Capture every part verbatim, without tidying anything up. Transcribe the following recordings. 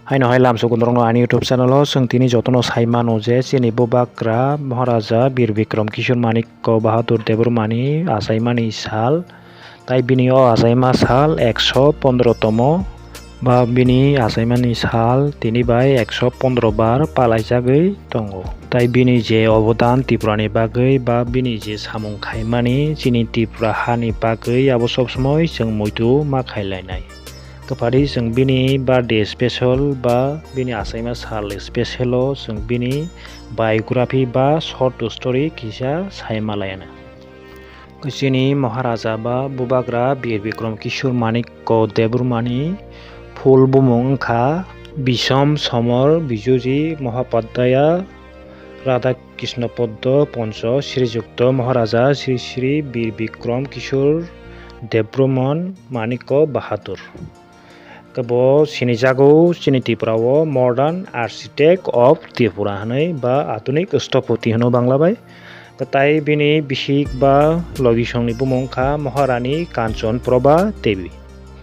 Haino hai lamsok norokno ani YouTube channel o chwng tini jotono sai mano je chini bubagra Maharaja Bir Bikram Kishore Manikya Bahadur Debbarmani achaimani sal, tai bini o achaima sal ekso pondro tomo ba bini achaimani sal tini bai ekso pondro bar palaijagwi tongo. Tai bini je obodan Tripurani bagwi ba bini je samung khaimani chini Tripura hani bagwi abo sob somoi chwng muitu ma khailainai. Kwpari chwng bini birthday special ba bini achaima sal special o chwng bini biography ba short story kisa sai malaiana. Chini Maharaja ba bubagra Bir Bikram Kishore Manikya Debbarmani full bumung wngkha Bisham Samar Bijoji Mahopadhyaya Radha Krishna Padma Pancha Srijukta Maharaja Sri Sri Bir Bikram Kishore Debbarman Manikya Bahadur. Khe bo sinijago chini Tripura o modern architect of Tripura hwnwi ba adhunik sthapati hwno Bangla bai. Khe tai bini bisik ba logisongni bumung wngkha Maharani Kanchan Prabha Devi.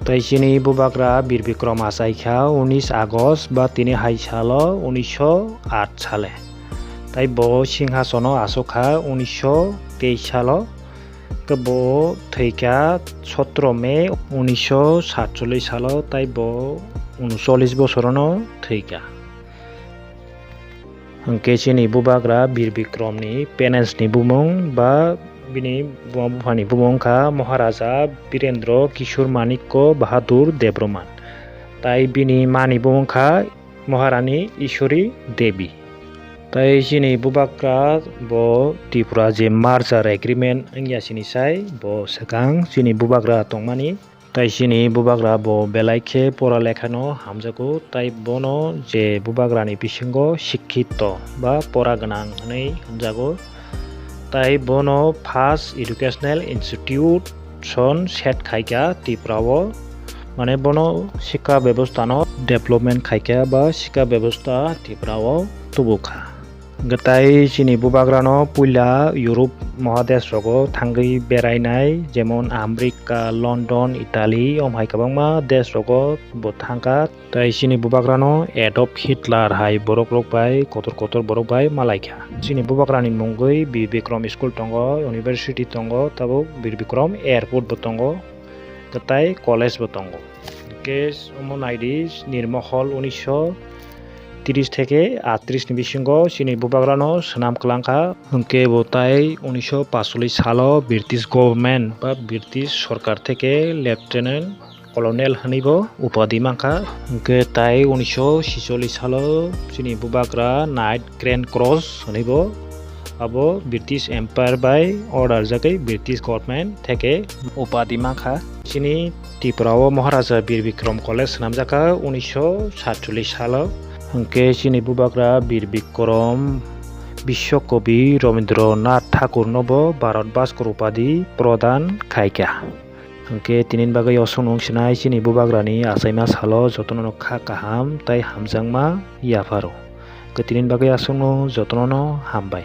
Tai chini bubagra Bir Bikram achaikha unis August ba tini hai salo unisho aat sale. Tai bo singhasono achukha unisho teis salo. Khe bo thwikha sotro May unisho satchollish salo, tai bo uncholish bosorono thwikha. Hwnkhe chini bubagra Bir Bikramni parents ni bumung ba bini buma buphani bumung wngkha Maharaja Birendra Kishore Manikya Bahadur Debbarman. Tai bini mani bumung wngkha Maharani Ishwari Devi. Tai chini bubagra bo Tripura je merger agreement wngya sini sai bo swkang chini bubagra tongmani. Tai chini bubagra bo belai khe pora lekhano hamjago, tai bono je bubagrani bisingo sikkito ba pora gwnang hwnwi hwnjago. Tai bono first educational institution set khaikha Tripura o, mane bono sikha bebosta no development khaikha ba sikha bebosta Tripura o tubukha. Hwnkhe tai chini bubagrano puila Europe mohadesh rogo thangwi berainai, jemon America, London, Italy, om hai kwbangma desh rogo bo thangkha. Tai chini bubagrano Adolf Hitler hai borok rok bai kotor kotor borok bai malaikha. Chini bubagrani mungwi Bir Bikram School tongo, University tongo, tabuk Bir Bikram Airport bo tongo, tai college bo tongo. Hwnkhe omo naidi Nirmohol unisho tris theke atris ni bisingo chini bubagrano swnam kwlangkha. Hwnkhe bo tai unisho pacholish salo British government ba British sorkar theke Lieutenant Colonel hwnwi bo upadi mankha. Hwnkhe tai unisho sicholish salo chini bubagra Knight Grand Cross hwnwi bo abo British Empire bai order jagwi British government theke upadi mankha. Chini Tripura o Maharaja Bir Bikram College swnamjakha unisho satchollish salo. Hwnkhe chini bubagra Bir Bikram Biswa Kabi Rabindranath Thakur no bo Bharat Bhaskar upadi prodan khaikha. Hwnkhe tinin bagwi osongo wng sinai chini bubagrani achaima salo jotono kha kaham tai hamjakma yapharo. Hwnkhe tinin bagwi aswkno jotono hambai.